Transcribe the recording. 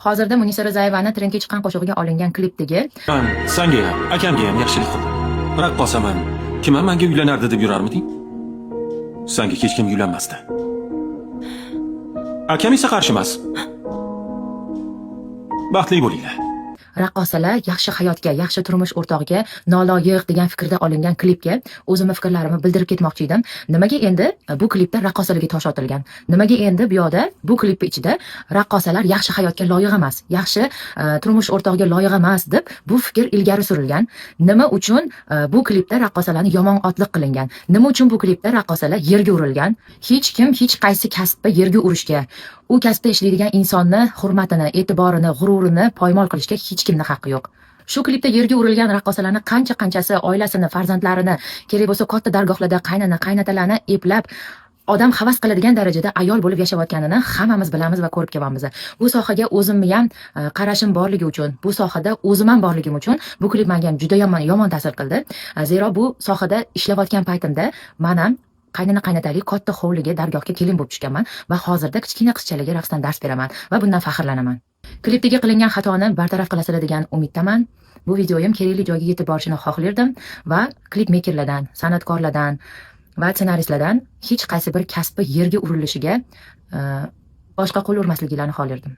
Hozirda Munisa Rizayevani trendga chiqqan qo'shig'iga olingan klipdagi Man sanga ham, akamga ham yaxshilik qildim. Raqqosaman. Kim ham menga uylanardi deb yurarmiding? Sanga hech kim uylanmasdi. Akam esa qarshi emas. Baxtli bo'linglar. Raqqosalar yaxshi hayotga, yaxshi turmush o'rtog'iga noloyiq degan fikrda olingan klipga o'zimni fikrlarimni bildirib ketmoqchi edim. Nimaga endi bu klipda raqqosalarga tosh otilgan? Nimaga endi bu yoqda, bu klipni ichida raqqosalar yaxshi hayotga loyiq emas, yaxshi turmush o'rtog'iga loyiq emas deb bu fikr ilgari surilgan? Nima uchun bu klipda raqqosalarni yomon otliq qilingan? Nima uchun bu klipda raqqosalar yerga urilgan? Hech kim hech qaysi kasbda yerga urishga, u kasbda ishlaydigan insonni hurmatini, e'tiborini, g'ururini poymol qilishga hech kimni haqqi yo'q. Shu klipda yerga urilgan raqqosalarni qancha qanchasi oilasini, farzandlarini, kerak bo'lsa katta dargohlarda qaynana, qaynatalarni eplab, odam havas qiladigan darajada ayol bo'lib yashayotganini hammamiz bilamiz va ko'rib kelyapmiz. Bu sohaga o'zimni ham qarashim borligi uchun, bu sohada o'zim ham borligim uchun bu klip menga ham juda yomon yomon ta'sir qildi. Zero bu sohada ishlayotgan paytimda man ham qaynona qaynatalik katta hovliga, dargohga kelin bo'lib tushganman va hozirda kichkina qizchalarga raqsdan dars beraman va bundan faxrlanaman. Klipdagi qilingan xatoni bartaraf qilasizlar degan umiddaman. Bu videoyim kerakli joyga yetib borishini xohlardim va klip mekerlardan, san'atkorlardan va ssenaristlardan hech qaysi bir kasbi yerga urilishiga boshqa qo'l urmasliklarini xohlardim.